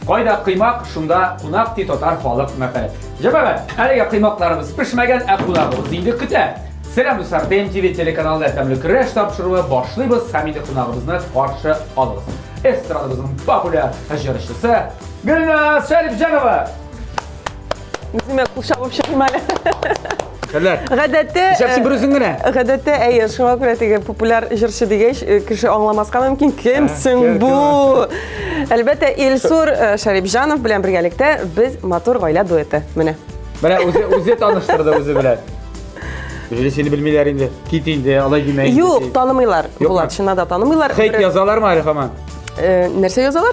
Кайда коймак, шунда кунак ди татар халык мәкале. Җәмәгать, әлегә коймакларыбыз пешмәгән, ә кунагыбыз инде көтә. Сәлам дуслар, ТМТВ телеканалында тәмле көрәш тапшыруы башлыйбыз һәм инде кунагыбызны каршы алабыз. Эстрадабызның популяр җырчысы Гөлназ Шәрипҗанова! Үземә кул чабып чыгыйм әле. Хәлләр. Гадәттә Нишләп син бер үзең генә? Гадәттә, әйе, шуңа күрә теге популяр җырчы дигәч, кеше аңламаска мөмкин, кем соң бу? Әлбәттә, Илсур Шәрипҗанов белән бергәлектә без матур гаилә дуэты. Менә. Менә үзе үзе таныштырды үзе белән. Уже сине белмиләр инде. Кит инде, алай димә инде. Юк, танымыйлар. Булат, чыннан да танымыйлар. Хейт язалармы әле һаман? Нәрсә язалар?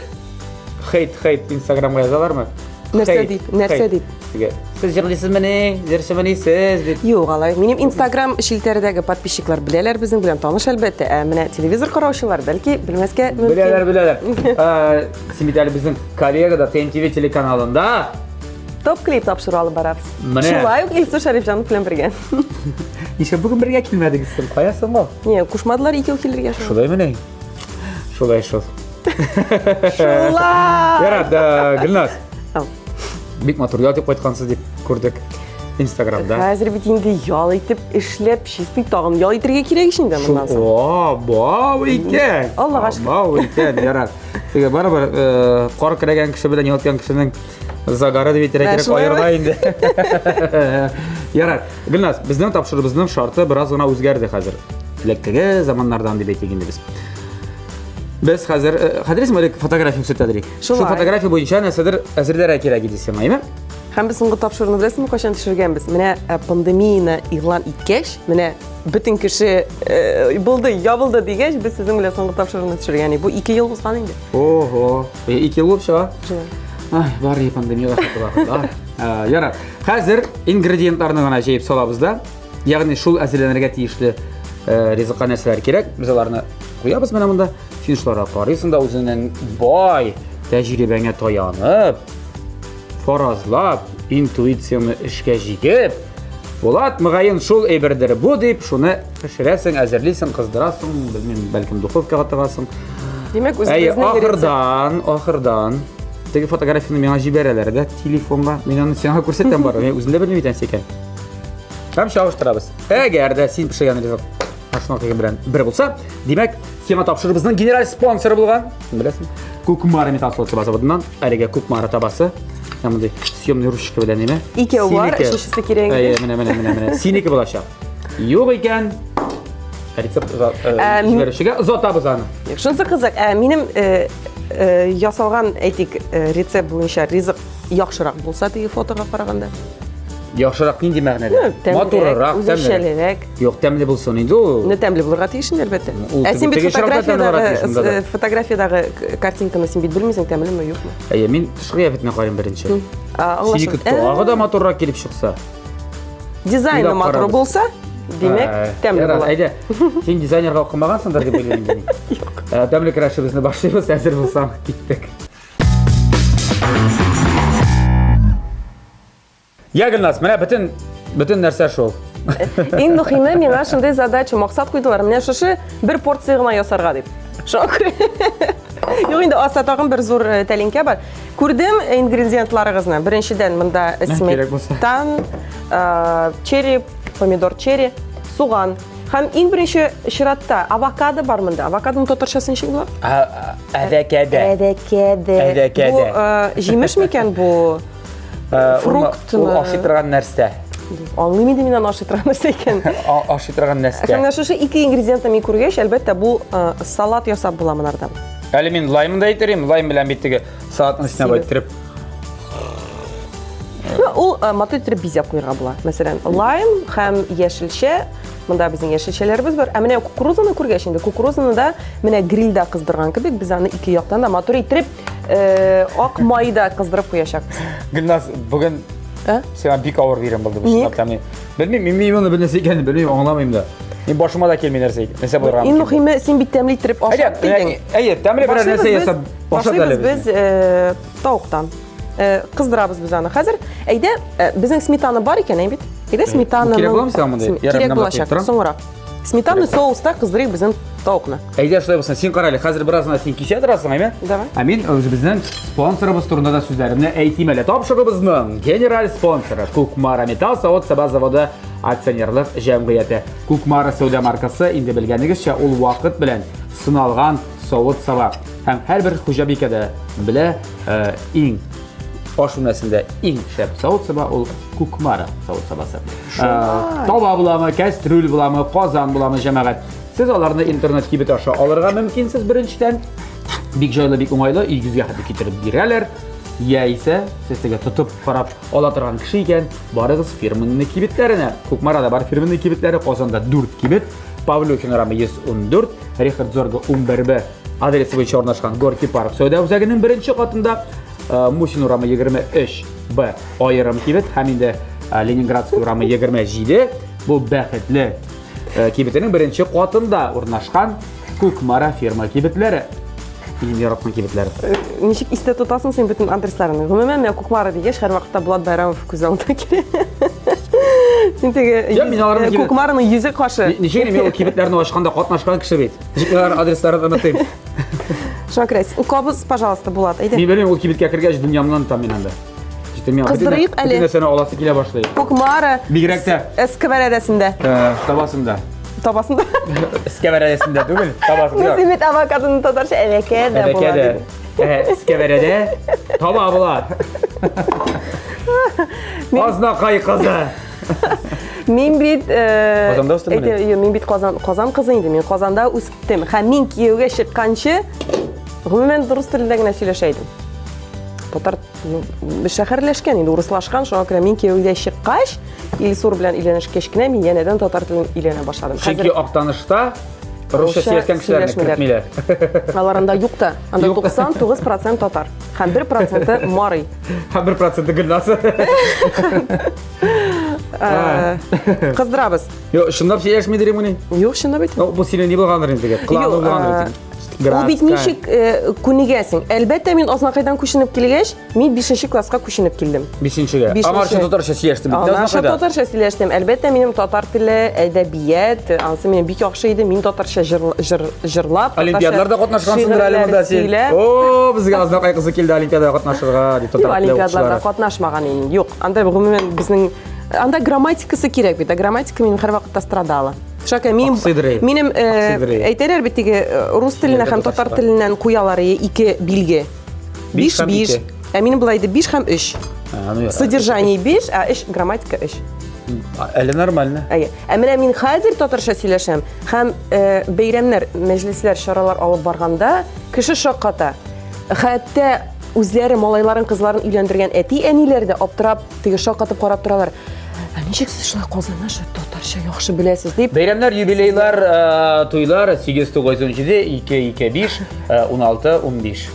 Хейт, хейт Инстаграмга язалармы? Нәрсә дип? Нәрсә дип? Теге, сез җырлыйсызмыни? Җырчымыни сез дип. Юк, алай. Минем Инстаграм челтәрдәге подписчиклар беләләр, безнең белән таныш әлбәттә. Ә менә телевизор караучылар бәлки белмәскә мөмкин. Беләләр, беләләр. Син бит әле безнең коллега да ТНТВ телеканалында Топ клип тапшыру алып барабыз. Менә. Шулай ук Илсур Шәрифҗанов белән бергә. Нишләп бүген бергә килмәдегез соң? Кая соң ул? Не, кушмадылар икәү килергә шул. Шулаймыни? Шулай шул. Шулай! Ярар, Гөлназ. Бик матур ял итеп кайткансыз дип күрдек Инстаграмда. Хәзер бит инде ял итеп, эшләп, чистый тагын ял итәргә кирәк ич инде моннан соң. О, бау икән. Аллага шөкер. Бау икән, ярар. Теге барыбер кар керәгән кеше белән ял иткән кешенең загары дип әйтергә кирәк, аерыла инде. Ярар. Гөлназ, безнең тапшыруыбызның шарты бераз гына үзгәрде хәзер. Элеккеге заманнардан дип әйтик инде без. Без хәзер, хәтерлисеңме, элек фотография күрсәтә идек. Шул фотография буенча нәрсәдер әзерләргә кирәк иде сиңа, әйме? Һәм без соңгы тапшыруны беләсеңме, кайчан төшергәнбез? Менә пандемияне игълан иткәч, менә бөтен кеше булды, ябылды дигәч, без сезнең белән соңгы тапшыруны төшергән идек. Бу 2 ел узган инде. Ого, 2 ел булып чыга. Ай, бар пандемиягә хәтле вакытлар. Ярар. Хәзер ингредиентларны гына җыеп салабыз да. Ягъни шул әзерләнергә тиешле ризыкка нәрсәләр кирәк, без аларны куябыз менә монда. Син шуларга карыйсың да үзеңнең бай тәҗрибәңә таянып, фаразлап, интуицияңне эшкә җигеп, Булат, мөгаен шул әйбердер бу дип, шуны пешерәсең, әзерлисең, кыздырасың, белмим, бәлкем духовкага тыгасың. Димәк, үзебезнең ахырдан, ахырдан теге фотографияне миңа җибәрәләр дә телефонга. Мин аны сиңа күрсәтәм бары. Мин үзем дә белмим икән икән. Һәм чагыштырабыз. Әгәр дә син пешергән ризык Ашнакы белән бер булса, димәк, сиңа тапшырубызның генераль спонсоры булган, беләсең, Кукмара металл савыт заводыннан әлегә Кукмара табасы. Менә мондый съемный ручка белән име? Икәү бар, өченчесе кирәк. Әйе, менә, менә, менә, менә. Синеке булачак. Юк икән, рецепт җибәрүчегә озатабыз аны. Шунысы кызык, ә минем ясалган, әйтик, рецепт буенча ризык яхшырак булса теге фотога караганда. Яхшырак нинди мәгънәдә? Матуррак, үзенчәлерәк. Юк, тәмле булсын инде ул. Ну, тәмле булырга тиеш инде, әлбәттә. Ә син бит фотографиядәге фотографиядәге картинканы син бит белмисең, тәмлеме, юкмы? Әйе, мин тышкы кыяфәтенә карыйм беренче. Синеке тагы да матуррак килеп чыкса. Дизайны матур булса, димәк, тәмле була. Әйдә, син дизайнерга укымагансыңдыр дип уйлыйм инде. Юк. Тәмле көрәшебезне башлыйбыз, әзер булсаң, киттек. Я, Гөлназ, менә бөтен бөтен нәрсә шул. Иң мөһиме, миңа шундый задача, максат куйдылар. Менә шушы бер порция гына ясарга дип. Шуңа күрә. Юк, инде аста тагын бер зур э, тәлинкә бар. Күрдем ингредиентларыгызны. Беренчедән, монда сметан, э, черри, помидор черри, суган. Һәм иң беренче чиратта авокадо бар монда. Авокадоның татарчасы ничек була? Әвәкәдә. Әвәкәдә. Әвәкәдә. Бу э, җимеш микән бу? Э, фрукт. Ул ашый торган нәрсә. Аңлыйм инде мин аны ашый торган нәрсә икән. Ашый торган нәрсә. Һәм менә шушы ике ингредиентны мин күргәч, әлбәттә, бу э, салат ясап була монардан. Әле мин лаймын да әйтер идем, лайм белән бит теге салатның өстенә байтырып иттереп. Ну, ул э, матур иттереп бизәп куярга була. Мәсәлән, лайм һәм яшелчә. Монда безнең яшелчәләребез бар. Ә менә кукурузаны күргәч инде, кукурузаны да менә грильдә кыздырган кебек, без аны ике яктан да матур иттереп ак майда кыздырып куячакбыз. Гөлназ, бүген ә? Сиңа бик авыр бирем булды бу чынлап та. Белмим, мин мин моны бер нәрсә икәнен белмим, аңламыйм да. Мин башыма да килми нәрсә икән. Нәрсә булырга Иң мөһиме, син бит тәмле иттереп ашат дидең. Әйе, тәмле берәр нәрсә ясап ашат әле. Башлыйбыз без тавыктан. Кыздырабыз без аны. Хәзер әйдә, безнең сметана бар икән, әй бит. Әйдә сметананы. Кирәк буламы сиңа мондый? Кирәк булачак, соңрак. Сметанный соуста кыздырыйк безнең Тавыкны. Әйдә шулай булсын. Син кара әле, хәзер бераз гына син кисә торасың, әйме? Давай. Ә мин үзебезнең спонсорыбыз турында да сүзләремне әйтим әле. Тапшыруыбызның генераль спонсоры Кукмара Металл савыт-саба заводы акционерлык җәмгыяте. Кукмара сәүдә маркасы инде белгәнегезчә ул вакыт белән сыналган савыт-саба. Һәм һәрбер хуҗабикә дә белә, э, иң аш бүлмәсендә иң шәп савыт-саба ул Кукмара савыт-сабасы. Э, таба буламы, кәстрүл буламы, казан буламы, җәмәгать. Сез аларны интернет кибет аша алырга мөмкинсез беренчедән. Бик җайлы, бик уңайлы, өйгезгә хәтле китереп бирәләр. Яисә сез теге тотып карап ала торган кеше икән, барыгыз фирменный кибетләренә. Кукмарада бар фирменный кибетләре, Казанда 4 кибет, Павлюхин урамы 114, Рихард Зорга 11Б адресы буенча урнашкан Горький парк сәүдә үзәгенең беренче катында, э, Мусин урамы 23 Б аерым кибет һәм инде э, Ленинградский урамы 27 бу бәхетле Э, кибетенең беренче катында урнашкан Кукмара фирма кибетләре. Минем яраткан кибетләр. Э, ничек истә тотасың син бөтен адресларны? Гомумән, менә Кукмара дигәч, һәрвакытта Булат Байрамов күз алдына килә. Син теге Я, мин аларны э, Кукмараның йөзе кашы. Ничек мин ул кибетләрне ачканда катнашкан кеше бит. Ничек алар адресларын онытыйм? Шуңа күрә, кабыз, пожалуйста, Булат, әйдә. Мин белмим, ул кибеткә кергәч, дөньямны онытам мин анда. Кыздырыйк әле. Бөтен нәрсәне аласы килә башлый. Кукмара. Бигрәк тә. Эскәвәрәдәсендә. Табасында. Табасында. Эскәвәрәдәсендә түгел, табасында. Ну, син бит авокадоны татарча әвәкә дә була. Әвәкә дә. Эскәвәрәдә таба була. Азнакай кызы. Мин бит Казанда үстеңме? Әйтә, мин бит Казан, Казан кызы инде. Мин Казанда үстем. Һәм мин кияүгә чыкканчы, гомумән рус телендә генә сөйләшә идем. Татар ну, шәһәрләшкән инде, урыслашкан, шуңа күрә мин кияүгә чыккач, Илсур белән өйләнешкәч кенә мин янәдән татар телен өйрәнә башладым. Чөнки Актанышта русча сөйләшкән кешеләрне кертмиләр. Алар анда юк та. Анда 99% татар. Һәм 1% марый. Һәм 1% Гөлназ. Кыздырабыз. Юк, чынлап сөйләшмидер имени? Юк, чынлап әйтәм. Бу синең ни булгандыр инде? Кылану булгандыр. Ул бит ничек э, күнегәсең? Әлбәттә, мин Азнакайдан күченеп килгәч, мин 5 класска күченеп килдем. 5-гә. Аңарчы татарча сөйләштем бит. Аңарчы татарча сөйләштем. Әлбәттә, минем татар теле, әдәбият, анысы минем бик яхшы иде. Мин татарча җыр, җыр, җырлап, Олимпиадаларда катнашкансыңдыр әле монда син. О, безгә Азнакай кызы килде олимпиадага катнашырга дип татар теле Олимпиадаларда катнашмаган инде. Юк, анда гомумән безнең анда грамматикасы кирәк бит. Ә грамматика минем һәрвакытта страдала. Шака, минем, минем э, әйтәләр бит теге э, рус теленә һәм татар теленнән куялар ике билге. 5 5. Ә минем болай иде 5 һәм 3. Ну Содержание 5, ә 3 грамматика 3. Әле нормально. Әйе. Ә менә мин хәзер татарча сөйләшәм һәм э, бәйрәмнәр, мәҗлесләр, чаралар алып барганда кеше шакката. Хәтта үзләре малайларын, кызларын өйләндергән әти-әниләр дә аптырап, теге шаккатып карап торалар. Ә ничек сез шулай Казаннан шулай татарча яхшы беләсез дип. Бәйрәмнәр, юбилейлар, э, туйлар 8 9 17 2 2 5 16 15.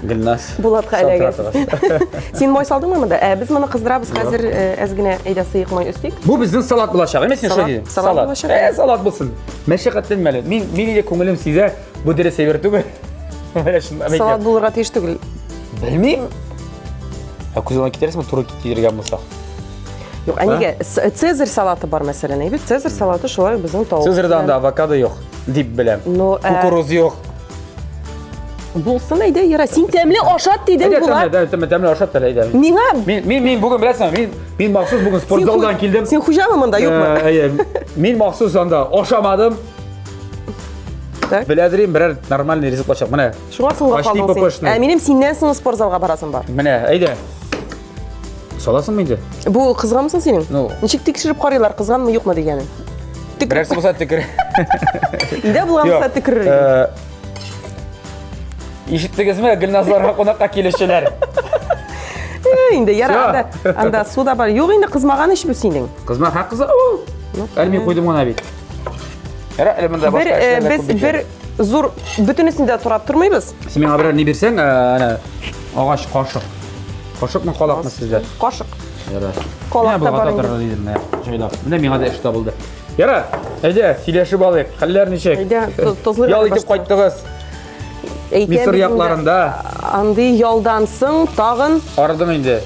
Гөлназ. Булатка эләгәсез. Син май салдыңмы монда? Ә, без моны кыздырабыз хәзер э, әз генә әйдә сыек май өстик. Бу безнең салат булачак, әйме син шулай дидең? Салат булачак. Ә, салат булсын. Мәшәкатьләнмә әле. Мин мин инде күңелем сизә, бу дөрес әйбер түгел. Салат булырга тиеш түгел. Белмим. Ә күз алдына китерәсеңме, туры китергән булса? Юк, ә нигә? Цезарь салаты бар, мәсәлән, әйбәт. Цезарь салаты шулай безнең тавык. Цезарьда анда авокадо юк, дип беләм. Ну, ә, Кукуруз юк. Булсын, әйдә, яра. Син тәмле ашат дидең, Булат. Әйдә, тәмле, тәмле ашат әле, әйдә. Миңа Мин мин мин бүген беләсеңме, мин мин махсус бүген спортзалдан килдем. Син хуҗамы монда, юкмы? Әйе. Мин махсус анда ашамадым. Так. Беләдерим, берәр нормальный ризык булачак. Менә. Шуңа соңга калдың син. Ә минем синнән соң спортзалга барасым бар. Менә, әйдә. Саласыңмы инде? Бу кызганмы соң синең? Ну. Ничек тикшереп карыйлар, кызганмы, юкмы дигәнен? Берәрсе булса төкер. Өйдә булган булса төкерер. Э, ишеттегезме, Гөлназларга кунакка килүчеләр? Э, инде яра, анда, анда су да бар. Юк инде кызмаган ич бу синең. Кызма, ха кыза. Әле мин куйдым гына бит. Яра, әле монда башка э, без бер зур бөтенесен дә турап тормыйбыз. Син миңа берәр ни бирсәң, әнә агач кашык. Кашыкмы, калакмы сездә? Кашык. Ярар. Калак та бар инде. Дидем, менә, җайлап. Менә миңа да эш табылды. Ярар, әйдә, сөйләшеп алыйк. Хәлләр ничек? Әйдә, тозлы Ял итеп кайттыгыз. Мисыр якларында. Андый ялдан соң тагын Арыдың инде.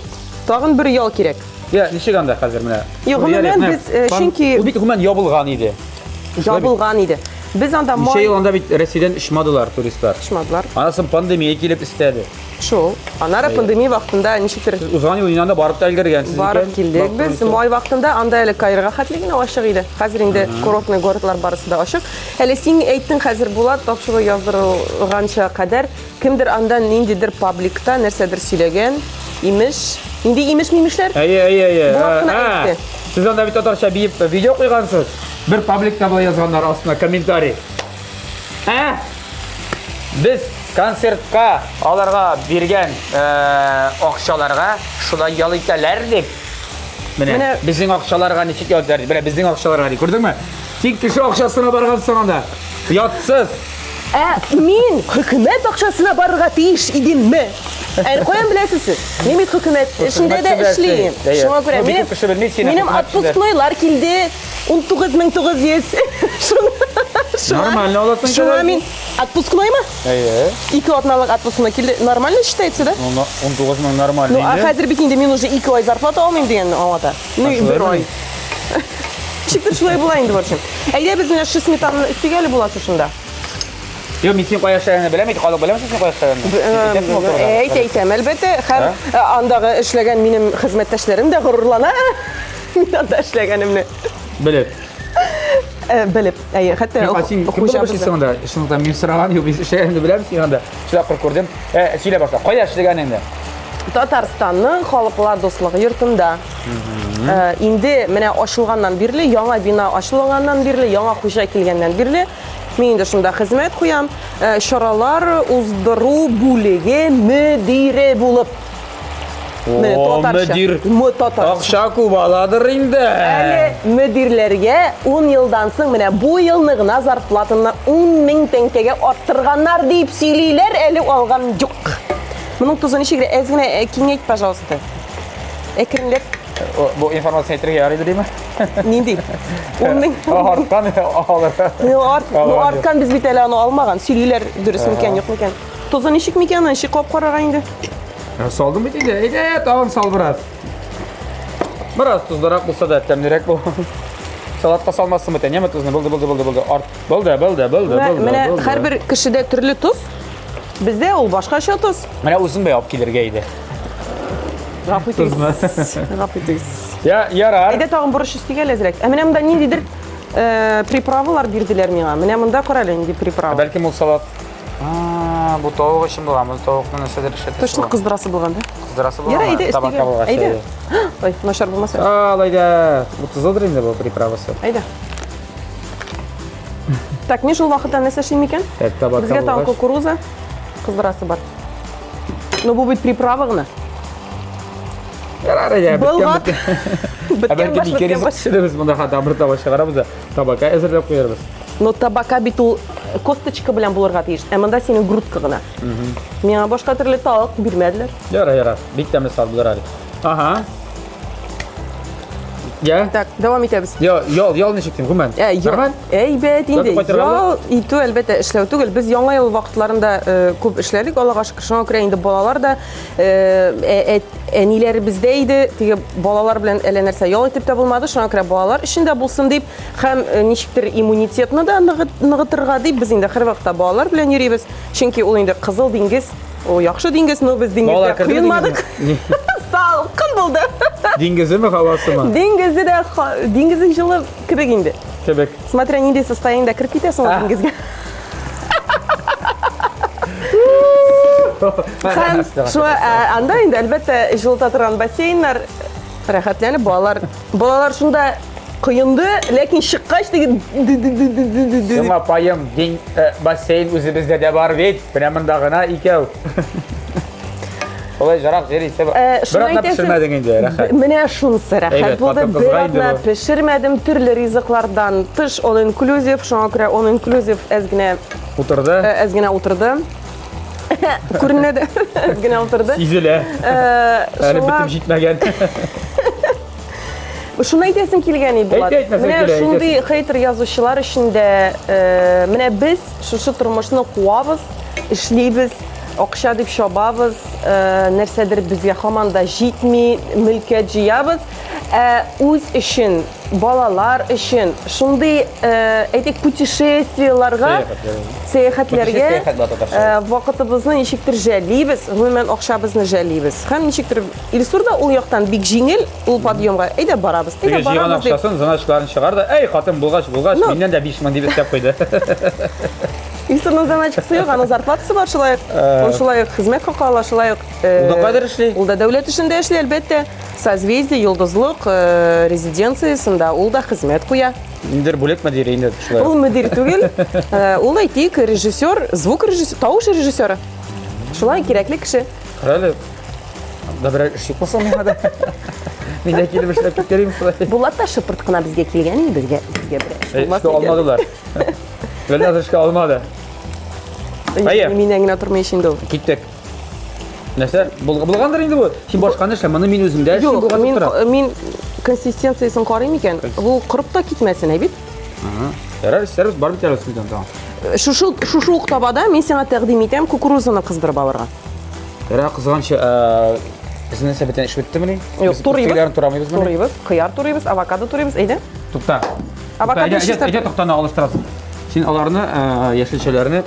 Тагын бер ял кирәк. Я, ничек анда хәзер менә? Юк, гомумән без, э, чөнки Ул бит гомумән ябылган иде. Ябылган иде. Без анда Ничә ел анда бит Россиядән очмадылар туристлар. Очмадылар. Аннан соң пандемия килеп өстәде. Шул. Аннары пандемия вакытында ничектер Сез узган ел инде барып та өлгергәнсез Барып килдек без. Май вакытында анда әле Каирга хәтле генә ачык иде. Хәзер инде курортный городлар барысы да ачык. Әле син әйттең хәзер Булат, тапшыру яздырылганча кадәр кемдер анда ниндидер пабликта нәрсәдер сөйләгән, имеш. Нинди имеш-мимешләр? Әйе, әйе, әйе. Булат кына әйтте. Сез анда бит татарча биеп видео куйгансыз. Бер пабликта болай язганнар астына комментарий. Ә? Без концертка аларга биргән акчаларга шулай ял итәләр дип. Менә, Менә безнең акчаларга ничек ял итәләр дип. Менә безнең акчаларга дип. Күрдеңме? Тик кеше акчасына баргансың анда. Ятсыз. Ә мин хөкүмәт акчасына барырга тиеш идемме? Ә каян беләсез сез? Мин бит хөкүмәт эшендә дә эшлим. Шуңа күрә минем кеше белми сине. Минем отпускнойлар килде 19900. Нормально аласың. Шуңа мин отпускноймы? Әйе. Ике атналык отпускной килде. Нормально считается, да? Ну, 19 мең нормально. Ну, а хәзер бит инде мин уже 2 ай зарплата алмыйм дигәнне аңлата. Ну, бер ай. Ничектер шулай була инде, в общем. Әйдә без менә шул сметананы өстигә әле була шушында. Юк, мин син кая эшләгәнне беләм, әйт, халык беләме син кая эшләгәнне? Әйт, әйтәм, әлбәттә. Һәм андагы эшләгән минем хезмәттәшләрем дә горурлана. Мин анда эшләгәнемне. Белеп. Белеп. Әйе, хәтта хуҗа эшлисең анда. Шунда мин сораган юк, мин эшләгәнне беләм, син анда. Шулай кыр күрдем. Сөйлә башла. Кая эшләгәнеңне? Татарстанның Халыклар дуслыгы йортында. Инде менә ачылганнан бирле, яңа бина ачылганнан бирле, яңа хуҗа килгәннән бирле, мин инде шунда хезмәт куям. Чаралар уздыру бүлеге мөдире булып. Менә татарча. Мөдир. Татарча. Акча күп аладыр инде. Әле мөдирләргә 10 елдан соң менә бу елны гына зарплатаны 10 мең тәңкәгә арттырганнар дип сөйлиләр, әле алган юк. Моның тузы ничек? Әз генә киңәйт, пожалуйста. Әкренләп. Бу информация әйтергә ярый димме? Нинди? 10 мең. Арткан алыр. Ну, арт, ну, арткан без бит әле аны алмаган. Сөйлиләр дөрес микән, юк микән. Тузы ничек микән, аны ничек кабып карарга инде? Салдым бит инде. Әйдә, тагын сал бераз. Бераз тозлырак булса да тәмлерәк бу. Салатка салмассың бит, әнеме тозны? Булды, булды, булды, булды. Арт. Булды, булды, булды, булды. Менә һәрбер кешедә төрле тоз. Бездә ул башкача тоз. Менә үзең бәй алып килергә иде. Гафу итегез. Гафу итегез. Я, ярар. Әйдә тагын борыч өстигә әле әзрәк. Ә менә монда ниндидер э, приправалар бирделәр миңа. Менә монда кара әле нинди приправа. Бәлкем ул салат. А, бу тавык өчен булган. Бу тавыкны нәрсәдер эшләтәсе. Точно кыздырасы булган, да? Кыздырасы булган. Ярар, әйдә өстигә. Әйдә. Ой, начар булмаса. Ал, әйдә. Бу тозлыдыр инде бу приправасы. Әйдә. Так, мин шул вакытта нәрсә эшлим икән? Так, табак Безгә тагын кукуруза кыздырасы бар. Но бу бит приправа гына. Ярар, әйдә, беткән, беткән. Беткән баш, беткән баш. Без монда хәтта бер таба чыгарабыз да, табака әзерләп куярбыз. Но табака бит ул косточка белән булырга тиеш. Ә монда синең грудка гына. Миңа башка төрле тавык бирмәделәр. Ярар, ярар. Бик тәмле салат булыр әле. Ага. Я? Так, дәвам итәбез. Йо, ял, ял ничек дим, гомумән? Ә, ял, әйбәт инде. Ял итү, әлбәттә, эшләү түгел. Без яңа ел вакытларында э, күп эшләдек, Аллага шөкер. Шуңа күрә инде балалар да э, әниләребездә иде. Теге балалар белән әллә нәрсә ял итеп тә булмады. Шуңа күрә балалар өчен дә булсын дип һәм э, ничектер иммунитетны да ныгытырга дип без инде һәрвакытта балалар белән йөрибез. Чөнки ул инде Кызыл диңгез. Ул яхшы диңгез, но без диңгездә коенмадык. Салкын булды. Диңгеземе, һавасымы? Диңгезе дә, диңгезе җылы кебек инде. Кебек. Смотря нинди состояниедә кереп китәсең ул диңгезгә. Һәм шуңа анда инде әлбәттә җылыта торган бассейннар рәхәтләнеп балалар балалар шунда Коенды, ләкин чыккач теге Сиңа апаем, дин э, бассейн үзебездә дә бар бит. Менә монда гына икәү. Шулай жарак җир исә. Э, Бер атна пешермәдең инде, рәхәт. Менә шунысы рәхәт булды. Бер атна пешермәдем төрле ризыклардан тыш all inclusive, шуңа күрә all inclusive әз генә утырды. Э, әз генә утырды. Күренә дә әз генә утырды. Сизелә. Әле бетеп җитмәгән. Шуны әйтәсем килгән иде, Булат. Әйт, әйт, Менә килә, шундый хейтер язучылар өчен дә э, менә без шушы тормышны куабыз, эшлибез, акча дип чабабыз, э, нәрсәдер безгә һаман да җитми, мөлкәт җыябыз. Ә үз өчен, балалар өчен шундый, э, әйтик, путешествиеларга, сәяхәтләргә э, вакытыбызны ничектер жәллибез, гомумән акчабызны жәллибез. Һәм ничектер Илсур да ул яктан бик җиңел, ул подъемга, әйдә барабыз, әйдә Теге җыйган барабыз дип. акчасын, заначкаларын чыгар да, әй, хатын булгач, булгач, Ну. миннән дә 5000 дип өстәп куйды. Илсурның заначкасы юк, аның зарплатасы бар шулай ук. Ул шулай ук хезмәт хакы ала, шулай ук. Ул да кайдыр эшли? Ул да дәүләт эшендә эшли, әлбәттә. Созвездие, Йолдызлык резиденциясендә ул да хезмәт куя. Ниндидер бүлек мөдире инде шулай. Ул мөдир түгел. Ул әйтик, режиссер, звук режиссер, тавыш режиссеры. Шулай кирәкле кеше. Кара әле, да берәр эш юк булса миңа да. Мин дә килеп эшләп китерим шулай. Булат та шыпырт кына безгә килгән инде, безгә безгә берәр эш булмас Эшкә алмадылар. Гөлназ эшкә алмады. Әйе. Миннән генә тормый инде ул. Киттек. Нәрсә? Булгандыр инде бу. Син башканы эшлә, моны мин үзем дә эшлим Юк, мин мин консистенциясен карыйм икән. Бу корып та китмәсен, әй бит. Ярар, эшләрбез, бар бит әле сметана тагын. Шушы шушы ук табада мин сиңа тәкъдим итәм кукурузаны кыздырып алырга. Ярар, кызганчы, безнең нәрсә бөтен эш беттемени? Юк, турыйбыз. Тегеләрен турамыйбызмыни? Турыйбыз, кыяр турыйбыз, авокадо турыйбыз, әйдә. Тукта. Авокадо Әйдә, әйдә, токтаны алыштырасың. Син аларны, яшелчәләрне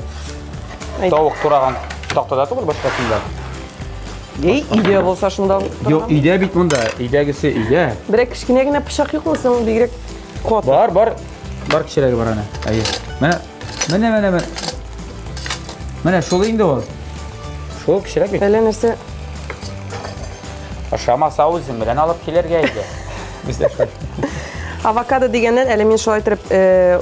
тавык тураган тактада түгел, башкасында. Ей, өйдә булса шунда. Юк, өйдә бит монда. Өйдәгесе өйдә. Берәр кечкенә генә пычак юкмы соң, бигрәк каты. Бар, бар. Бар кечерәге бар әнә. Әйе. Менә, менә, менә, менә. Менә шул инде ул. Шул кечерәк бит. Әллә нәрсә. Ашамаса үзем белән алып килергә иде. Бездә шулай. Авокадо дигәннән әле мин шулай итеп э,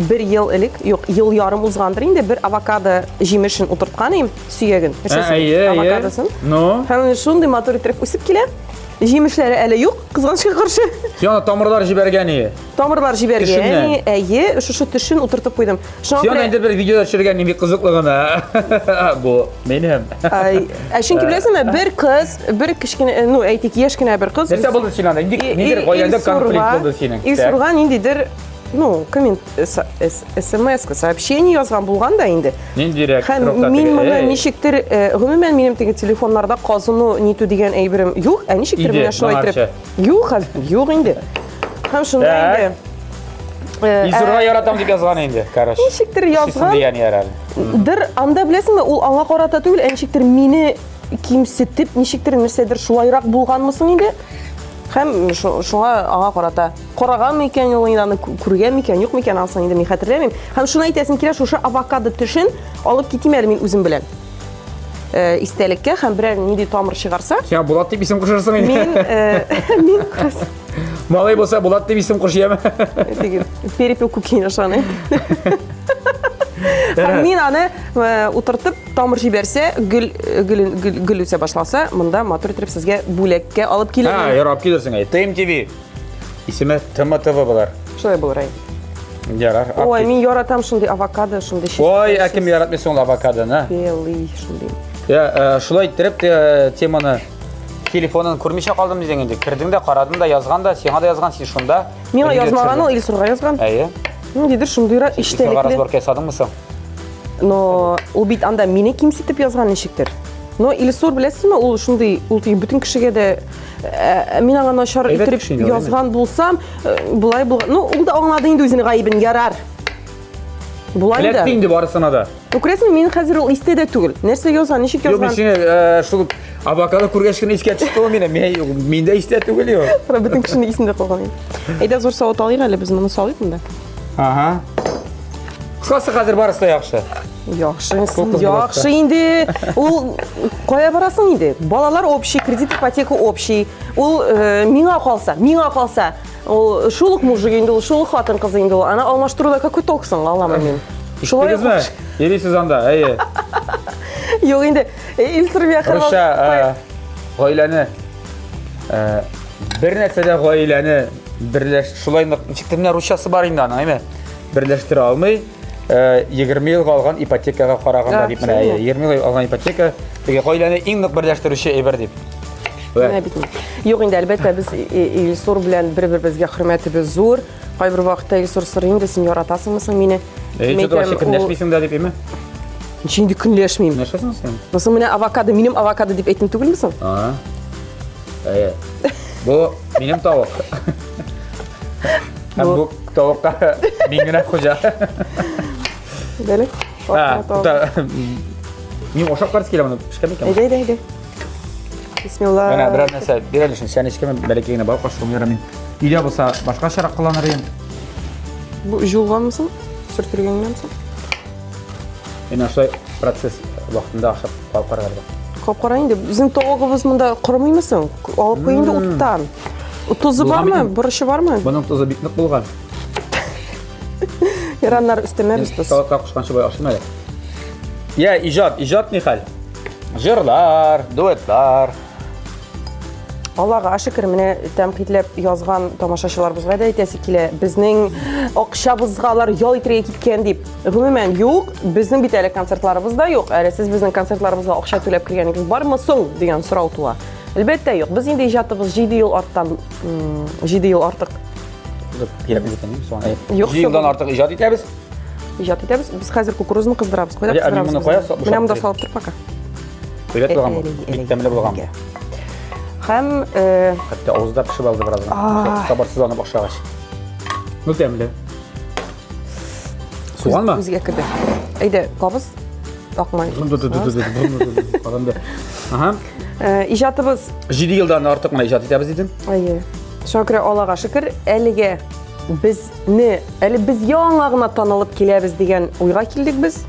бер ел элек, юк, ел ярым узгандыр инде, бер авокадо җимешен утырткан идем, сөяген. Әйе, әйе. Авокадосын. Ну? Һәм шундый матур итеп үсеп килә. Җимешләре әле юк, кызганычка каршы. Син аны тамырлар җибәргән ие. Тамырлар җибәргән, әйе, шушы төшен утыртып куйдым. Шуңа Син инде бер видео төшергән, бик кызыклы гына. Бу минем. Ай, ә чөнки беләсеңме, бер кыз, бер кечкенә, ну, әйтик, яшь кенә бер кыз. Нәрсә булды син анда? Инде ниндидер гаиләдә конфликт булды синең. Илсурга ниндидер, ну, коммент, смс, сообщение язган булган да инде. Ниндирәк? Һәм мин моны ничектер, гомумән, минем теге телефоннарда казыну нитү дигән әйберем юк, ә ничектер менә шулай итеп. Юк, хәзер юк инде. Һәм шунда инде. Илсурга яратам дип язган инде, короче. Ничектер язган. Дигән ярар. Дыр, анда беләсеңме, ул аңа карата түгел, ә ничектер мине кимсетеп, ничектер нәрсәдер шулайрак булганмы соң инде? Һәм шуңа аңа карата караган микән ул инде аны күргән микән, юк микән, анысын инде мин хәтерләмим. Һәм шуны әйтәсем килә, шушы авокадо төшен алып китим әле мин үзем белән. Э, истәлеккә һәм берәр нинди тамыр чыгарса. Сиңа Булат дип исем кушырсың инде. Мин, э, мин кыз. Малай булса Булат дип исем куш, яме. Теге перепел күкәйне ашаган. Һәм мин аны э, утыртып, тамыр җибәрсә, гөл гөл гөл, гөл үсә башласа, монда матур итеп сезгә бүләккә алып килермен. Һа, ярап килерсең. ТМТВ. Исеме ТМТВ булыр. Шулай булыр, әй. Ярар. Ой, мин яратам шундый авокадо, шундый чистый. Ой, ә кем яратмый соң авокадоны? Белый шундый. Я, э, шулай иттереп э, теманы телефонын күрмичә калдым дидең инде. Кердең дә, карадың да, язган да, сиңа да язган, син шунда. Миңа язмаган ул, Илсурга язган. Әйе. Ниндидер шундыйрак эчтәлекле. Илсурга разборка ясадыңмы соң? Но ул бит анда мине кимсетеп язган ничектер. Но Илсур беләсезме, ул шундый, ул теге бөтен кешегә дә ә, мин аңа начар итеп язган булсам, э, болай булган. Ну, ул да аңлады инде үзенең гаебен, ярар. Болай да. Эләкте инде барысына да. Ну, күрәсеңме, мин хәзер ул истә дә түгел. Нәрсә язган, ничек язган? Юк, мин сине э, шул авокадо күргәч кенә искә төште ул минем. Мин миндә истә түгел юк. Бөтен кешенең исендә калган. Әйдә, зур савыт алыйк әле, без моны салыйк монда. Ага. Кыскасы хәзер барысы да яхшы. Яхшы, яхшы инде. Ул кая барасың инде? Балалар общий, кредит, ипотека общий. Ул э, миңа калса, миңа калса, ул шул ук мужик инде, ул шул ук хатын кыз инде ул. Аны алмаштыруда какой толк соң, аңламыйм мин. Шулай ук. Йөрисез анда, әйе. Юк инде, э, Илсур Миахаров. Русча э, гаиләне э, бер нәрсә дә гаиләне берләш шулай нык ничек менә русчасы бар инде аның, әйме? Берләштерә алмый. 20 елга алган ипотекага караганда дип менә 20 елга алган ипотека теге гаиләне иң нык берләштерүче әйбер дип. Менә бит. Юк инде, әлбәттә, без Илсур белән бер-беребезгә хөрмәтебез зур. Кайбер вакытта Илсур сорый инде, син яратасыңмы соң мине? Әй, что вообще көнләшмисең дә дип, әйме? Ничек инде көнләшмим? Нәрсәсең син? Соң менә авокадо, минем авокадо дип әйттем түгелме соң? Ага. Әйе. Бу минем тавык. Һәм бу тавыкка мин генә хуҗа. Дәле. Мин ашап карыйсы килә моны, пешкән микән? Әйдә, әйдә, әйдә. Бисмилла. Менә берәр нәрсә бир әле шуны, чәнечкеме, бәләкәй генә бар кашыгым ярар мин. Өйдә булса башкачарак кыланыр идем. Бу җулганмы соң? Сөртелгәннән соң? Менә шулай процесс вакытында ашап калып карарга. Кап кара инде. Безнең тавыгыбыз монда корымыймы соң? Алып куй инде уттан. Тозы бармы? Борычы бармы? Моның тозы бик нык булган. Ираннар өстәмәбез тоз. Салатка кушканчы болай ашыйм әле. Я, иҗат, иҗат ни хәл? Җырлар, дуэтлар. Аллага шөкер, менә тәнкыйтьләп язган тамашачыларыбызга да әйтәсе килә, безнең акчабызга алар ял итәргә киткән дип. Гомумән, юк, безнең бит әле концертларыбыз да юк. Әле сез безнең концертларыбызга акча түләп кергәнегез бармы соң дигән сорау туа. Әлбәттә, юк. Без инде иҗатыбыз 7 ел арттан, 7 ел артык. Юк, 7 елдан артык иҗат итәбез. Иҗат итәбез. Без хәзер кукурузны кыздырабыз. Кайда кыздырабыз? Менә монда салып тор пока. Әйбәт булган бу. Бик тәмле булган. Һәм хәтта авызда пешеп алды бераз. Сабырсызланып ашагач. Ну тәмле. Суганмы? Үзгә керде. Әйдә, кабыз. Акмай. Ага. Иҗатыбыз 7 елдан артык менә иҗат итәбез дидем. Әйе. Шуңа күрә Аллага шөкер, әлегә безне, әле без яңа гына танылып киләбез дигән уйга килдек без.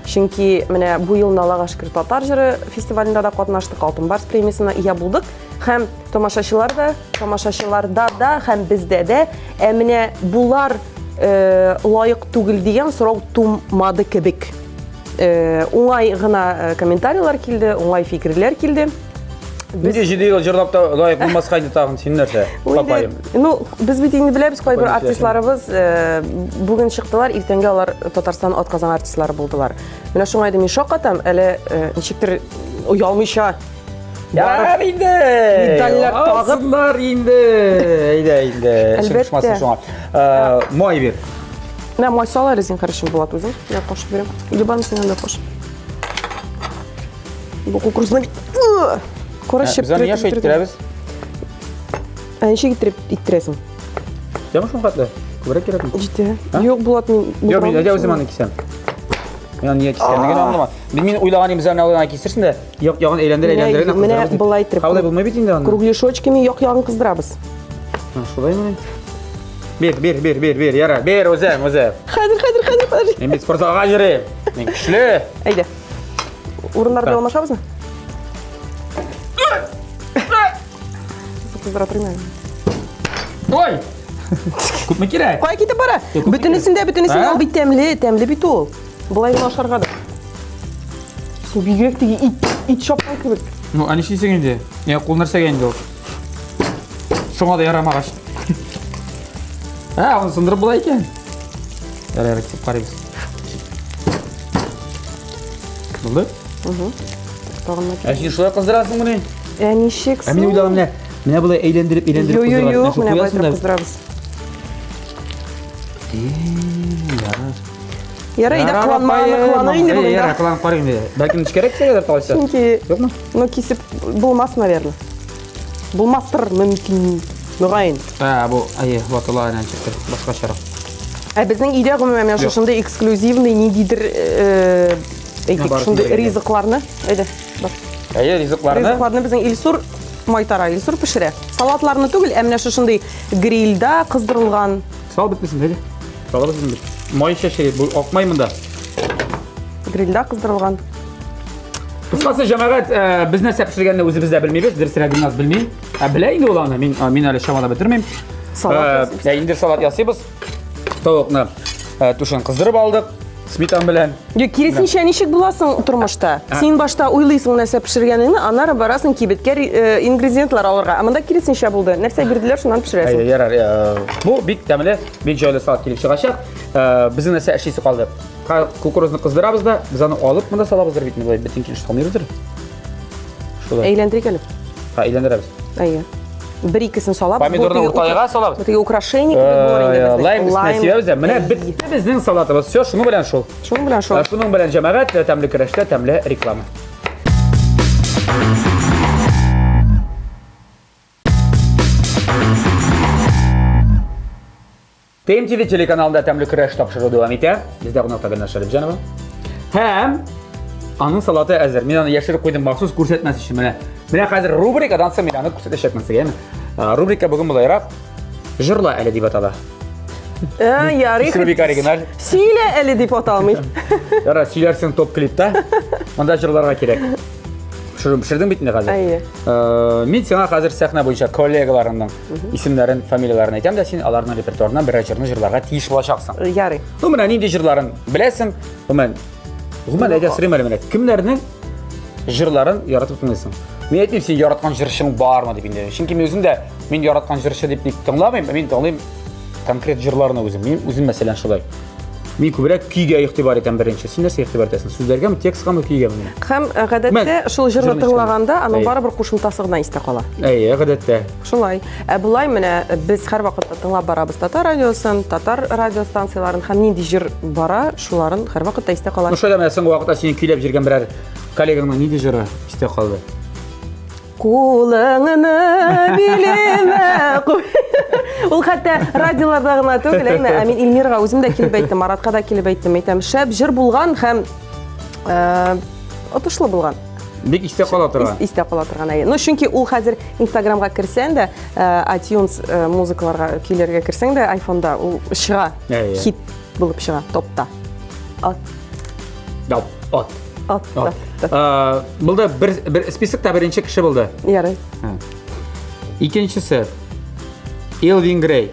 Чөнки менә бу елны Аллага шөкер татар җыры фестивалендә дә катнаштык, Алтын Барс премиясенә ия булдык. Һәм тамашачылар да, тамашачыларда да һәм бездә дә, ә менә булар э, лаек түгел дигән сорау тумады кебек. Э, уңай гына э, комментарийлар килде, уңай фикерләр килде. Без... Нигә җиде ел җырлап та лаек булмаска инде тагын син нәрсә, папаем? Ну, без бит инде беләбез, кайбер артистларыбыз э, бүген чыктылар, иртәнгә алар Татарстан атказан артистлары булдылар. Менә шуңа инде мин шаккатам, әле э, ничектер оялмыйча Ярар инде. Медальләр тагып. Алсыннар инде. Әйдә инде. Әлбәттә. Шуңа. Э, май бир. Мә, май сал әле зинһар өчен Булат үзең. Я кашып бирәм. Или бармы син анда каш. Бу кукурузны бит. Кара Без аны яшь иттерәбез. Ә ничек иттереп иттерәсең? Җитәме шул хәтле? Күбрәк кирәкме? Җитә. Юк, Булат, мин Юк, мин әйдә үзем аны кисәм. Мин аны нигә кискәнлеген аңламадым. Мин мин уйлаган идем, аны гына кисерсең дә, як ягын әйләндер, әйләндер генә Менә болай иттереп. Алай булмый бит инде аны. Кругляшочками як ягын кыздырабыз. Шулаймы? Бир, бир, бир, бир, бир, яра. Бир, үзем, үзем. Хәзер, хәзер, хәзер, подожди. Мин бит спортзалга йөрим. Мин көчле. Әйдә. Урыннар белән алмашабызмы? Кыздыра торыйм әле. Ой! Күпме кирәк? Кая китеп бара? Бөтенесен дә, бөтенесен дә, ул бит тәмле, тәмле бит ул. Болай гына ашарга да. Су бигрәк теге ит, ит чапкан кебек. Ну, ә нишлисең инде? Я кул нәрсәгә инде ул? Шуңа да ярамагач. Ә, аны сындырып була икән. Ярар, ярар, кисеп карыйбыз. Булды? Угу. Тагын Ә син шулай кыздырасың моны? Ә ничек Ә мин уйлаган менә, менә болай әйләндереп, әйләндереп кыздырасың. Юк, юк, менә болай итеп кыздырабыз. Ярар. Ярар, әйдә кыланма, кылана инде бүген. Ярар, кыланып карыйм инде. Бәлки нечкәрәк кисәргәдер алайса. Чөнки Юкмы? Ну, кисеп булмас, наверное. Булмастыр мөмкин, мөгаен. Ә, бу, әйе, ватыла әнә ничектер, башкачарак. Ә безнең өйдә гомумән менә шушындый эксклюзивный ниндидер, э, әйтик, шундый ризыкларны, әйдә, бар. Әйе, ризыкларны. Ризыкларны безнең Илсур майтара, Илсур пешерә. Салатларны түгел, ә менә шушындый грильда кыздырылган. Сал бетмесен, әйдә. Салабыз инде. Май чәчәге, бу акмай монда. Грильда кыздырылган. Кыскасы, җәмәгать, э, без нәрсә пешергәнне үзебез дә белмибез, дөресрәге Гөлназ белми. Ә белә инде ул аны, мин, мин әле чамалап бетермим. Салат э, инде салат ясыйбыз. Тавыкны э, түшен кыздырып алдык сметан белән. Юк, киресенчә ничек буласың тормышта? Син башта уйлыйсың нәрсә пешергәнеңне, аннары барасың кибеткә э, ингредиентлар алырга. Ә монда киресенчә булды. Нәрсә бирделәр, шуннан пешерәсең. Әйе, ярар. Э, бу бик тәмле, бик җайлы салат килеп чыгачак. Безнең нәрсә эшлисе калды? Кукурузны кыздырабыз да, без аны алып монда салабыздыр бит, болай бөтен килеш салмыйбыздыр. Шулай. Әйләндерик әле. Ха, әйләндерәбез. Әйе. Бер икесен салабыз. Помидорны уртага салабыз. Бу теге украшение кебек булыр инде безнең. Лайм өстенә сибәбез дә. Менә бетте безнең салатыбыз. Все, шуның белән шул. Шуның белән шул. Шуның белән җәмәгать, тәмле көрәштә тәмле реклама. ТМТВ телеканалында тәмле көрәш тапшыруы дәвам итә. Бездә кунакта Гөлназ Шәрипҗанова. Һәм аның салаты әзер. Мин аны яшереп куйдым махсус күрсәтмәс өчен. Менә. Менә хәзер рубрикадан соң мин аны күрсәтәчәкмен сезгә, әйеме? Рубрика бүген болайрак. Җырла әле дип атала. Ә, ярый. Исеме бик оригиналь. Сөйлә әле дип аталмый. Ярар, сөйләрсең топ клипта. Монда җырларга кирәк. Пешердем, пешердең бит инде хәзер. Әйе. Э, мин сиңа хәзер сәхнә буенча коллегаларыңның исемнәрен, фамилияләрен әйтәм дә, син аларның репертуарыннан берәр җырны җырларга тиеш булачаксың. Ярый. Ну, менә нинди җырларын беләсең, гомумән, гомумән әйдә сорыйм әле менә, кемнәрнең җырларын яратып тыңлыйсың? Мин әйтмим, син яраткан җырчың бармы дип инде. Чөнки мин үзем дә мин яраткан җырчы дип ник тыңламыйм, мин тыңлыйм конкрет җырларны үзем. Мин үзем мәсәлән шулай. Мин күбрәк көйгә игътибар итәм беренче. Син нәрсәгә игътибар итәсең? Сүзләргәме, тексткамы, көйгәме? Һәм э, гадәттә шул җырны тыңлаганда аның барыбер кушымтасы гына истә кала. Әйе, гадәттә. Шулай. Ә болай менә э, без һәрвакытта тыңлап барабыз татар радиосын, татар радио станцияләрен һәм нинди җыр бара, шуларын һәрвакытта истә кала. Ну, шулай да менә соңгы вакытта сине көйләп йөргән берәр коллегаңның нинди җыры истә калды? Кулыңны билемә куй. Ул хәтта радиоларда гына түгел, әйме, ә мин Эльмирага үзем дә килеп әйттем, Маратка да килеп әйттем. Әйтәм, шәп җыр булган һәм э, отышлы булган. Бик истә кала торган. Истә кала торган, әйе. Ну, чөнки ул хәзер Инстаграмга керсәң дә, э, iTunes э, музыкаларга, көйләргә керсәң дә, айфонда ул чыга. Хит булып чыга, топта. Ат. Ат. Ат. Ат. Э, булды, бер, бер списокта беренче кеше булды. Ярый. Икенчесе. Элвин Грей.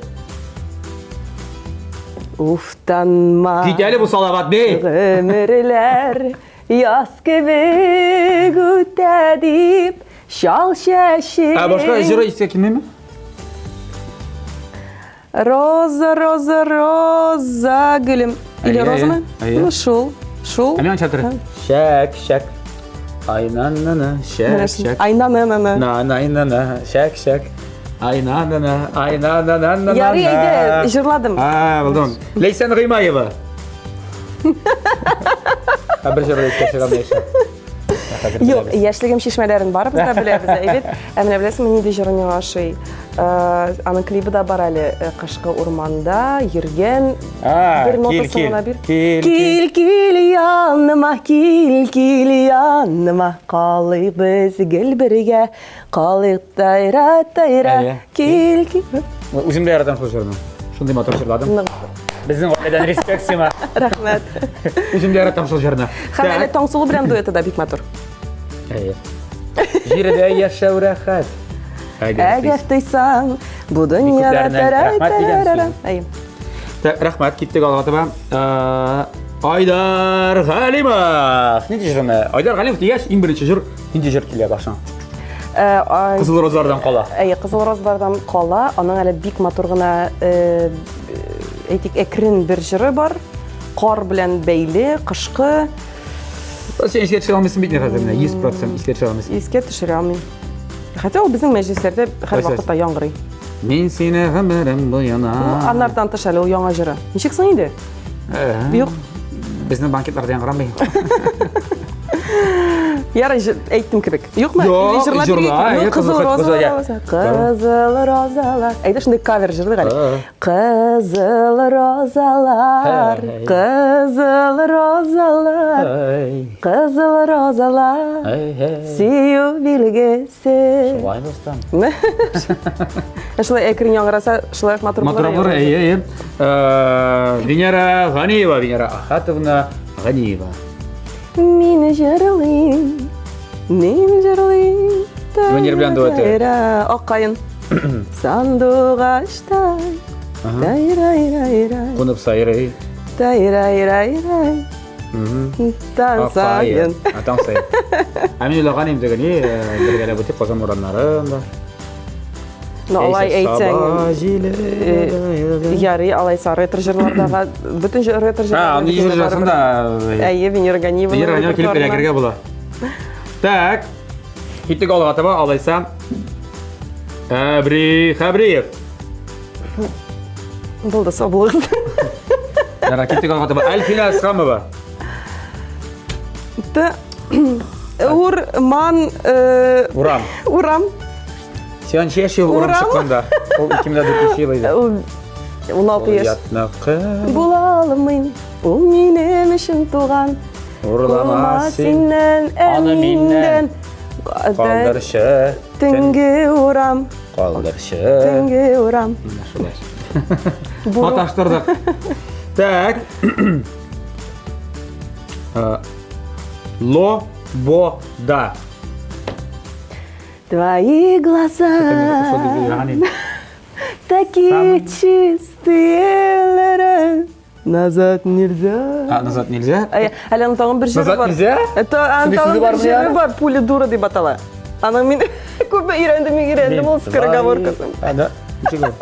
Уфтанма. Кит әле бу Салават бей. Гомерләр яз кебек үтә дип, чал чәче. Ә башка җыры искә килмиме? Роза, роза, роза, гөлем. Или розамы? Ну, шул, шул. Ә мин анча тора. Шәк, шәк. Айнанана, шәк, шәк. Айнанана. На, на, на, на, шәк, шәк. Айнанана, айнанана. Ярый, әйдә, җырладым. А, булдым. Ләйсән Гыймаева. Ә бер җыры искә чыга Юк, яшьлегем чишмәләрен барыбыз да беләбез, әйбәт. Ә менә беләсеңме, нинди җыры миңа ошый? Э, аның клибы да бар әле э, кышкы урманда йөргән бер нотасын гына бир. Кил, кил, кил яныма, кил, кил яныма, калыйк без гел бергә, калыйк тайра, тайра, кил, кил. Үзем дә яратам шул җырны. Шундый матур җырладым. Безнең гаиләдән респект сиңа. Рәхмәт. Үзем дә яратам шул җырны. Һәм әле Таңсылу белән дуэты да бик матур. Әйе. Җирдә яшәү рәхәт. Әгәр тойсаң, бу дөньяда тәрә-тәрә. Әйе. Так, рәхмәт, киттек алга таба. Айдар Галимов. Нинди җырны? Айдар Галимов дигәч, иң беренче җыр нинди җыр килә башыңа? Кызыл розалардан кала. Әйе, Кызыл розалардан кала. Аның әле бик матур гына, әйтик, әкрен бер җыры бар. Кар белән бәйле, кышкы. Син искә төшерә алмыйсың бит хәзер менә 100% искә төшерә алмыйсың. Искә төшерә алмыйм. Хотя ул безнең мәҗлесләрдә һәрвакытта яңгырый. Мин сине гомерем буена. Ну, аннардан тыш әле ул яңа җыры. Ничек соң инде? Юк. Безнең банкетларда яңгырамый. Ярый, әйттем кебек. Юкмы? Юк, җырла. Ну, кызыл розалар. Кызыл розалар. Әйдә шундый кавер җырлыйк әле. Кызыл розалар, кызыл розалар, кызыл розалар, сөю билгесе. Шулай дустым. Шулай әкрен яңгыраса, шулай ук матур булыр. Матур булыр, әйе, әйе. Э, Венера Ганиева, Венера Ахатовна Ганиева. Мин җырлыйм, мин җырлыйм. Венера белән дуэты. Ак каен. Сандугачтай. Тайрай-рай-рай. Кунып сайрый. Тайрай-рай-рай. Таң сайын. Таң сайын. Ә мин уйлаган идем теге ни, бергәләп үтик Казан урамнарында. Ну, алай әйтсәң, ярый, алайса ретро җырлардагы бөтен ретро җырлар. А, аны җырласын да. Әйе, Венера Ганиева. Венера Ганиева килеп эләгергә була. Так. Киттек алга таба, алайса. Әбри Хәбриев. Булды, сау булыгыз. Яра, киттек алга таба. Әлфинә Әсхамова. Т. Урман. Э, урам. Урам. Син ничә яшь ел урам чыкканда? Ул 2004 ел иде. 16 яшь. Ятныкы. Була алмыйм. Ул минем өчен туган. Урлама синнән, ә аны миннән. миннән. Калдырчы. Төнге урам. Калдырчы. Төнге урам. Менә шулай. Бу- Маташтырдык. Так. Э, Ло, бо, да. Твои глаза такие чистые. Назад нельзя. А, назад нельзя? Әй, Әле аның тагын бер җыры Назад бар. нельзя? Это аның Шундый тагын сүзе бер бармы җыры я? бар, пуля дура дип атала. Аның мин күпме өйрәндем, өйрәндем ул скороговоркасын. А, да? Ничек ул?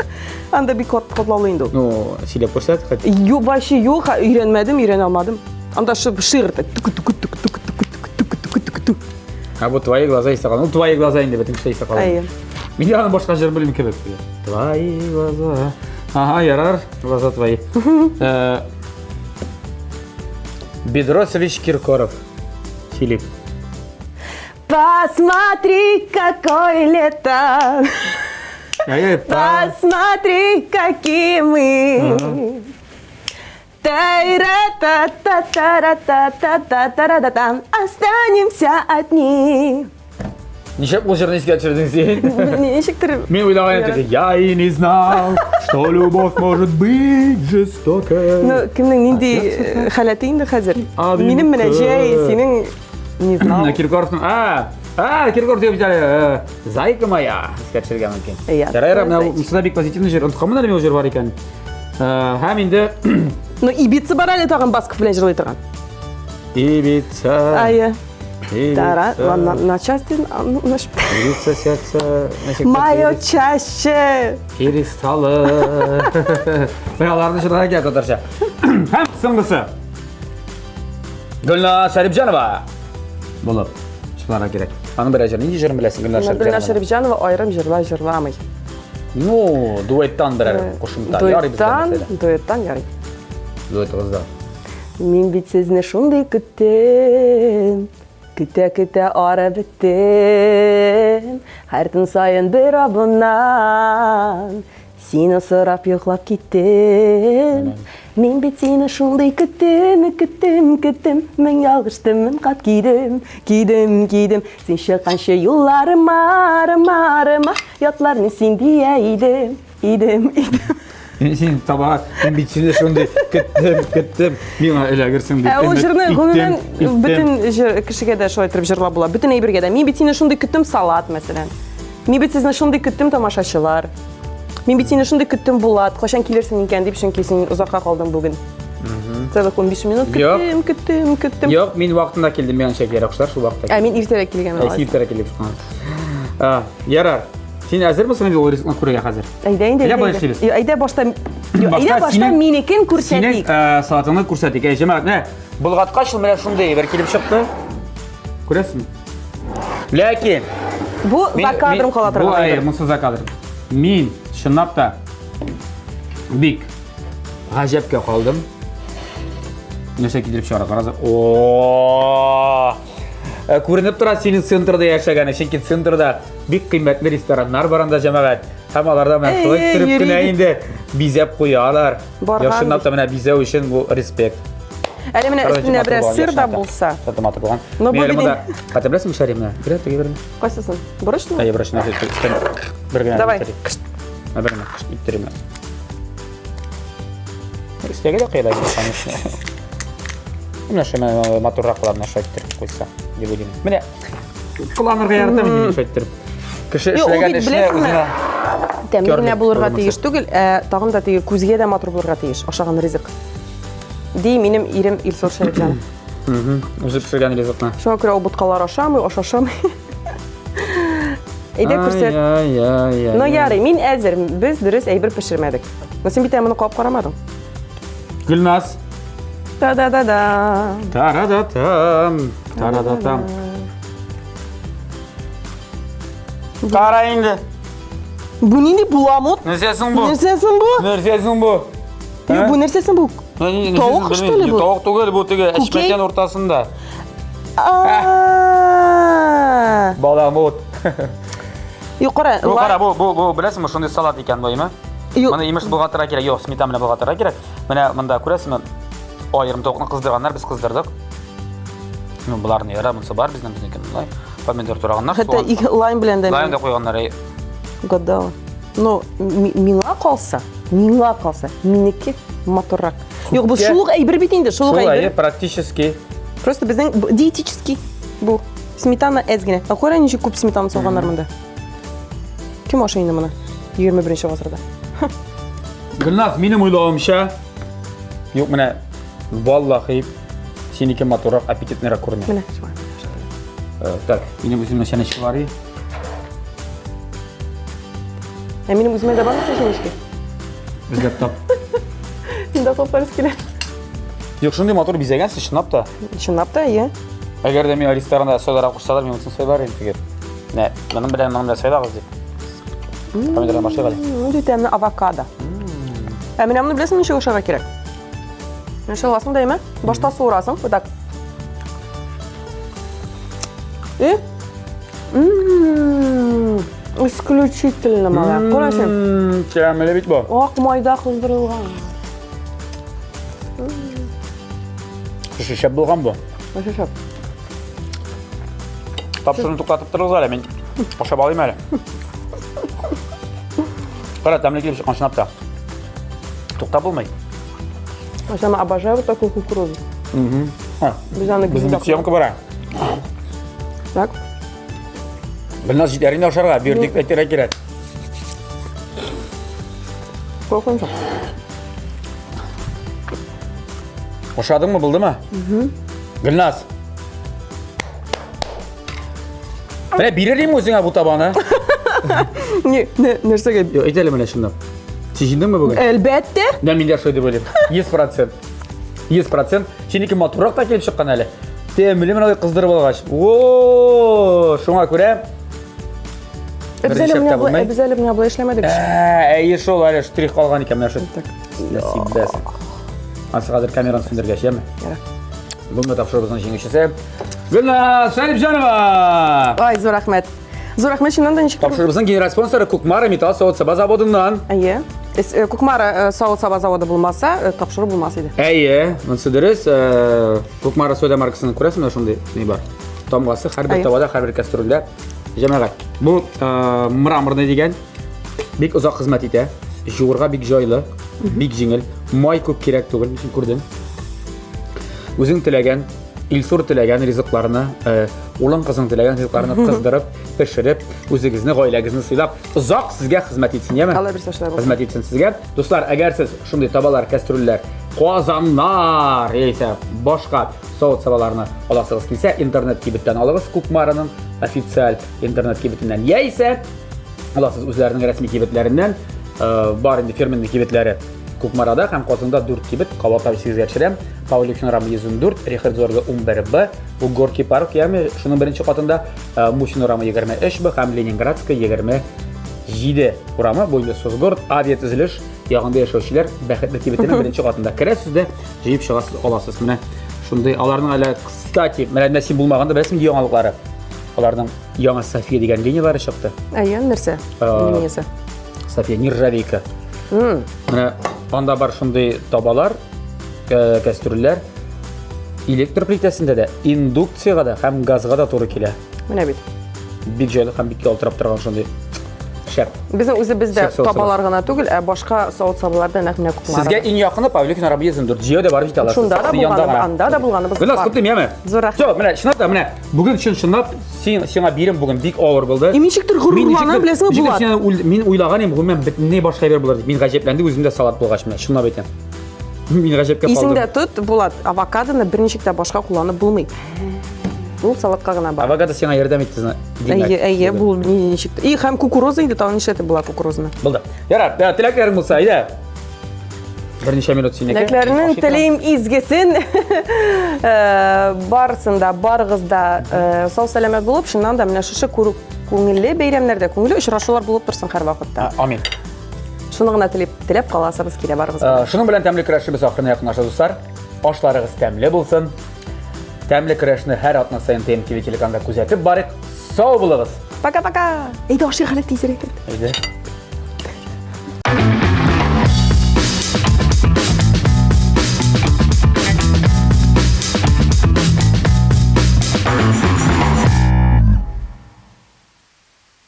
Анда бик катлаулы инде ул. Ну, сөйләп күрсәт, хоть. Юк, вообще юк, өйрәнмәдем, өйрәнә алмадым. Анда шигырь тук тук тук тук тук тук тук тук тук. А вот твои глаза истә калды. Ну, твои глаза инде бөтен кеше истә калды. Әйе. Мин аны башка җыр белмим кебек. Твои глаза. Ага, ярар, глаза твои. Э, Бедросович Киркоров. Филипп. Посмотри, какое лето. Әйе, Посмотри, какие мы. Тайра-та-та-та-ра-та-та-та-та-ра-та-там. Останемся одни. Нишләп ул җырны искә төшердең син? Ничектер. Мин уйлаган идем, я и не знал, что любовь может быть жестокой. Ну, кемнең нинди э, халәте инде хәзер? Адым Минем менә җәй, синең не знал. Киркоровның, а, а, Киркоров дип бит әле, э, зайка моя, искә төшерергә мөмкин. Иә. Ярар, ярар, менә Зайчик. монысы да бик позитивный җыр. Онытканмын әле мин ул җыр бар икән. Э, Һәм инде Ну, Ибица бар әле тагын Басков белән җырлый торган. Ибица. Әйе. Ибица. Тара, на, на части, ну, на Ибица сердце. ничек Мое чаще. Перестало. Менә аларны җырларга кирәк татарча. Һәм соңгысы. Гөлназ Шәрипҗанова. Булып чыгарга кирәк. Аның берәр җыры. Нинди җырын беләсең Гөлназ Гөлназ Шәрипҗанова? Шәрипҗанова аерым җырлар җырламый. Ну, дуэттан берәр кушымта. Ярый безгә Дуэттан, мәсәлән. дуэттан ярый. Дуэтыгызда. Мин бит сезне шундый көттем. Көтә-көтә арып беттем. Һәр төн саен бер абыннан. Сине сорап йоклап киттем. Мин бит сине шундый көттем, көттем, көттем. Мең ялгыштым, мең кат кидем, кидем, кидем. Син чыкканчы юлларыма, арыма, арыма. Ятларны син дия идем, идем, идем. Син таба, мин бит сине шундый көттем, көттем. Миңа эләгерсең дип. Ә ул өмет җырны иттем, гомумән иттем. бөтен җыр кешегә дә шулай итеп җырлап була. Бөтен әйбергә дә. Мин бит сине шундый көттем салат, мәсәлән. Мин бит сезне шундый көттем тамашачылар. Мин бит сине шундый көттем Булат, кайчан килерсең икән дип, чөнки син озакка калдың бүген. Целых 15 минут Юк. көттем, көттем, көттем. Юк, мин вакытында килдем, миңа ничә кирәк шул вакытта. Ә мин иртәрәк килгәнмен. Ә, син иртәрәк килеп чыккан. А, Ярар. Син әзерме соң инде ул ризыкны күрергә хәзер? Әйдә инде. Әйдә әйдә болай инде. эшлибез. Юк, Әйдә башта Юк, Әйдә башта минекен Синең күрсәтик. э, салатыңны күрсәтик. Әй, җәмәгать, менә болгаткач ул менә шундый әйбер килеп чыкты. Күрәсезме? Ләкин Бу мин- за кадром мин- кала Бу торган. әйе, әйбер. монысы за кадром. Мин чынлап та бик гаҗәпкә калдым. Нәрсә китереп чыгара, караса. О! Э, Күренеп тора синең центрда яшәгәне, чөнки центрда бик кыйммәтле рестораннар бар анда җәмәгать. Һәм аларда менә шулай Әй, иттереп йөри. кенә инде бизәп куялар. Барган Я чынлап та менә бизәү өчен бу респект. Әле менә өстенә берәр сыр да булса. Шаты матур булган. Но бу Мин әле бит монда Хәтта беләсеңме шәрим менә? Бер теге берне. Кайсысын? Борычны? Әйе, борычны бер генә. Давай. иттерим. Ә, Бер генә кышт иттерим. Өстәге дә кыяла инде, конечно. Менә шуны матуррак була менә шулай иттереп куйса, дип уйлыйм. Менә кыланырга яратам инде мин шулай иттереп. Кеше Юк, ул эшләгән бит эшне беләсеңме? үзенә Тәмле генә Көрмик булырга булмаса. тиеш түгел, ә тагын да теге күзгә дә матур булырга тиеш ашаган ризык. Ди минем ирем Илсур Шәрипҗанов. Үзе пешергән ризыкны. Шуңа күрә ул боткалар ашамый, аш ашамый. Әйдә күрсәт. Ай-яй-яй. Ну ярый, мин әзер. Без дөрес әйбер пешермәдек. Но син бит әле моны кабып карамадың. Гөлназ. Та-да-да-да. Тарадатам. Тарадатам. Кара инде. Бу нинди буламут? Нәрсәсең бу? Нәрсәсең бу? Нәрсәсең бу? Юк, бу нәрсәсең бу? Тавык, что ли, бу? Тавык түгел, бу теге Күкәй? эчмәкән уртасында. А. Баламут. Юк, кара. Бу кара, бу бу бу беләсеңме, шундый салат икән бу, әйме? Юк. Моны имеш болгатырга кирәк. Юк, сметана белән болгатырга кирәк. Менә монда күрәсезме? Аерым тавыкны кыздырганнар, без кыздырдык. Ну, боларны яра, монысы бар безнең безнеке болай. Помидор тураганнар, Хәтта суган. ике лайм белән дә. Лайм да куйганнар. әй. Угадала. Но миңа калса, миңа калса, минеке матуррак. Юк, бу Күпкә. шул ук әйбер бит инде, шул ук Шул, әйе, әйбер. практически. Просто безнең диетический бу. Сметана әз генә. Ә кара ничек күп сметана салганнар монда. Кем ашый инде моны? 21 гасырда. Гөлназ, минем уйлавымча, юк, менә валлахи, синеке матуррак, аппетитныйрак күренә. Менә, шулай. Э, так, минем үземнең чәнечке бар и. Ә минем үземә дә бармы чәнечке? Эзләп тап. Мин дә тапарыз килә. Юк, шундый матур бизәгәнсез, чынлап та. Чынлап та, иә. Әгәр дә миңа ресторанда сайларга кушсалар, мин монысын сайлар идем теге. Менә, моның белән моның белән сайлагыз дип. Помидордан башлыйк әле. Нинди тәмле авокадо. Ә менә моны беләсеңме ничек ашарга кирәк? Менә шул аласың да, әйме? Башта суырасың, вот так. И? Исключительно малай. Кара син. Тәмле бит бу. Ак майда кыздырылган. Шушы шәп булган бу. Вообще шәп. Тапшыруны туктатып торыгыз әле, мин ашап алыйм әле. Кара, тәмле килеп чыккан чынлап та. Туктап булмый. Я сама обожаю вот такую кукурузу. Угу. Без аны Безнең бит съемка бара. Так. Гөлназ җитәр инде ашарга, вердикт әйтергә кирәк. Қорқыныш. Ошадыңмы, булдымы? Угу. Гөлназ. Менә бирер идем үзеңә бу табаны. Не, не, нәрсәгә? Юк, әйт әле менә чынлап. Син җиңдеңме бүген? Әлбәттә. Менә мин дә шулай дип уйлыйм. 100%. 100%. Синеке матуррак та килеп чыккан әле. Тәмле менә кыздырып алгач. О, шуңа күрә Без әле менә болай, без әле менә болай эшләмәдек. Ә, әйе шул әле штрих калган икән менә шул. Нәсибәсе. Ансы хәзер камераны сүндергәч, яме? Бүгенге тапшыруыбызның җиңүчесе Гөлназ Шәрипҗанова! Ай, зур рәхмәт. Зур рәхмәт, чыннан да ничек Тапшыруыбызның генераль спонсоры Кукмара металл савыт-саба заводыннан. Әйе. Э, Кукмара э, савыт-саба заводы булмаса, э, тапшыру булмас иде. Әйе, монысы дөрес. Кукмара сәүдә маркасының күрәсеңме, шундый ни бар. Тамгасы һәрбер табада, һәрбер кастрюльдә. Җәмәгать, бу мраморный дигән бик озак хезмәт итә. Жуырга бик җайлы, бик җиңел. Май күп кирәк түгел, мин күрдем. Үзең теләгән, Илсур теләгән ризыкларны, э, улың кызың теләгән ризыкларны кыздырып, пешереп, үзегезне, гаиләгезне сыйлап, озак сезгә хезмәт итсен, яме? Алла бирсә шулай булсын. Хезмәт итсен сезгә. Дуслар, әгәр сез шундый табалар, кәстрүлләр, казаннар яисә башка савыт-сабаларны аласыгыз килсә, интернет кибеттән алыгыз, Кукмараның официаль интернет кибетеннән яисә аласыз үзләренең рәсми кибетләреннән, э, бар инде фирменный кибетләре Кукмарада һәм Казанда 4 кибет, кабатлап исегезгә төшерәм. Павликин урамы 114, Рихард Зорге 11Б, бу Горки парк, ягъни шуның беренче катында э, Мусин урамы 23Б һәм Ленинградская 27 урамы, бу инде Соцгород, авиатөзелеш ягында яшәүчеләр бәхетле кибетенең беренче катында керәсез дә җыеп чыгасыз, аласыз. Менә шундый аларның әле, кстати, менә нәрсә булмаганда беләсеңме яңалыклары? Аларның яңа София дигән линияләре чыкты. Әйе, нәрсә? Э, Линиясе. София нержавейка. Менә анда бар шундый табалар, э, кәстрүлләр. Электр плитәсендә дә, индукциягә дә һәм газга да туры килә. Менә бит. Бик җайлы һәм бик ялтырап торган шундый шәп. Безнең үзебездә Шәп савыт-саба. табалар гына түгел, ә башка савыт-сабалар да нәкъ менә Кукмарада. Сезгә иң якыны Павлюхин урамы 114. Җәяү дә барып җитә аласыз. Шунда да Сезнең янда булганыбыз, гына. анда да булганыбыз Гөлназ, бар. котлыйм, яме? Зур рәхмәт. Всё, менә чынлап та, менә бүген чын чынлап син сиңа бирем бүген бик авыр булды. И ничектер горурланам, беләсеңме, Булат. Булат. Мин уйлаган идем, гомумән бөтенләй башка әйбер булыр дип. Мин гаҗәпләндем үзем дә салат булгач, менә чынлап әйтәм. Мин гаҗәпкә калдым. Исеңдә тот, Булат, авокадоны берничек тә башка кулланып булмый. Ул салатка гына бар. Авокадо сиңа ярдәм итте, димәк. Әйе, әйе, бу ничек. И һәм кукуруза инде тагын нишләтеп була кукурузаны? Булды. Ярар, теләкләрең булса, әйдә. Берничә минут синеке. Теләкләрнең телим изгесен. Э, барысын да, барыгыз да э, сау сәламәт булып, чыннан да менә шушы күңелле бәйрәмнәрдә, күңелле очрашулар булып торсын һәрвакытта. Амин. Шуны гына теләп, теләп каласыбыз килә барыгызга. Э, шуның белән тәмле көрәшебез ахырына якынлаша, дуслар. Ашларыгыз тәмле булсын. Тәмле көрәшне һәр атна саен ТМТВ телеканалында күзәтеп барыйк. Сау булыгыз. Пока-пока. Әйдә ашыйк әле тизрәк. Әйдә.